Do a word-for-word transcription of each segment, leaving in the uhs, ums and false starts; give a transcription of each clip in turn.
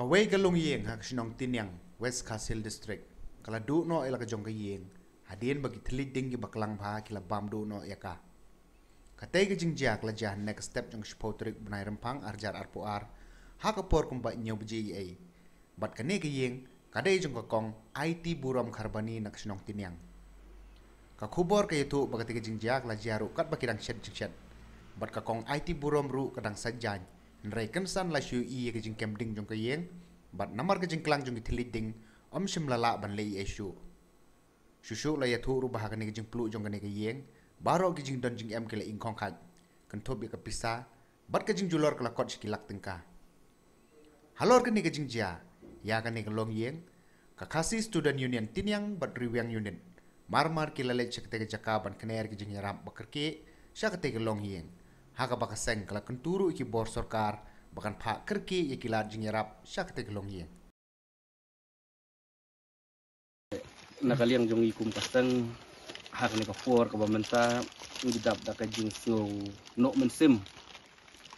Kawei ka long ïing ha ka shnong Tiniang, West Khasi Hills District, ka la duh noh ïa la ka jong ka ïing hadien ba ki thylliej ding kiba klang bha ki la bam duh noh ïa ka. Katei ka jingjia ka la jia ha ka step jong ka shiphew tarik bnai Rymphang arhajar arphew ar, ha ka por kumba hynñiew baje eiei. Bad kane ka ïing ka dei jong ka kong Aiti Burom Kharbani na ka shnong Tiniang. Ka khubor ka ïathuh ba katei ka jingjia ka la jia ruh katba ki dang shet jingshet, bad ka kong Aiti Burom ruh ka dang sait jaiñ. Hynrei kynsan la shu ïohi ïa ka jingkem ding jong ka ïing, bad namar ka jingklang jong ki thylliej ding, ym shym la lah ban leh ei ei shuh. Shuh shuh la ïathuh ruh ba ha kane ka jingpluh jong kane ka ïing, baroh ki jingdon jingem ki la ing khong khaj, kynthup ïa ka pisa, bad ka jingjulor ka la kot sha ki lak tyngka. Halor kane ka jingjia ïa kane ka long ïing, ka Khasi Student Union Tiniang bad Riwiang Unit mar mar ki la leit sha katei ka jaka ban kner ki jingïarap ba kyrkieh sha katei ka long ïing, ha kaba ka seng ka la kyntu ruh ïa ki bor sorkar ba kan phah kyrkieh ïa ki lad jingïarap sha katei ka long ïing. Na ka liang jong ngi kum ka seng, ha kane ka por kaba mynta, ngi dap da ka jingsngew noh mynsiem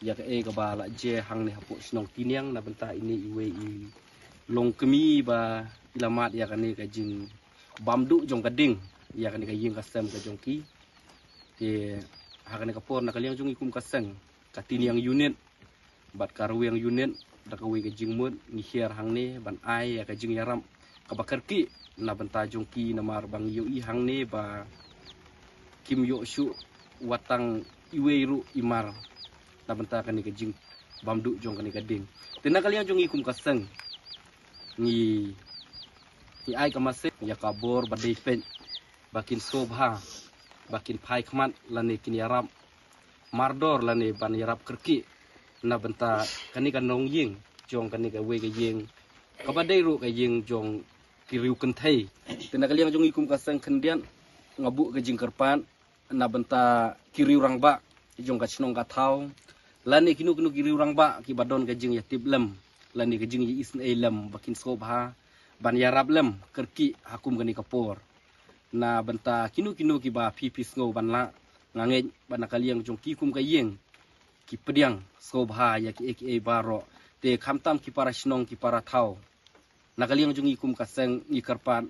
ïa kaei kaba la jia hangne hapoh shnong Tiniang, na bynta ine iwei i longkmie ba i la mad ïa kane ka jingbam duh jong ka ding ïa kane ka ïing ka sem ka jong ki. Te ha kane ka por, na ka liang jong ngi kum ka seng, ka Tiniang Unit bad ka Riwiang Unit, da kawei ka jingmut ngi hiar hangne ban ai ïa ka jingïarap kaba kyrkieh na bynta jong ki, namar ba ngi ïohi hangne ba kim ïoh shuh wat tang iwei ruh i mar na bynta kane ka jingbam duh jong kane ka ding. Te na ka liang jong ngi kum ka seng, ngi, ngi ai ka message ïa ka bor ba dei peit ba kin sngewbha ba kin phai khmat lane kin ïarap mardor lane ban ïarap kyrkieh na bynta kane ka nongïing jong kane kawei ka ïing kaba dei ruh ka ïing jong ki riew kynthei. Te na ka liang jong ngi kum ka seng khyndiat, nga buh ka jingkyrpad na bynta ki riew rangbah jong ka shnong ka thaw, lane kino kino ki riew rangbah kiba don ka jingïatiplem lane ka jingïaisynei lem, ba kin sngewbha ban ïarap lem kyrkieh ha kum kane ka por. Na bynta kino kino kiba phi phi sngew ban lah, nga ngeit ba na ka liang jong ki kum ka ïing ki pdiang sngewbha ïa kiei kiei baroh. Te khamtam ki para shnong ki para thaw, na ka liang jong ngi kum ka seng ngi kyrpad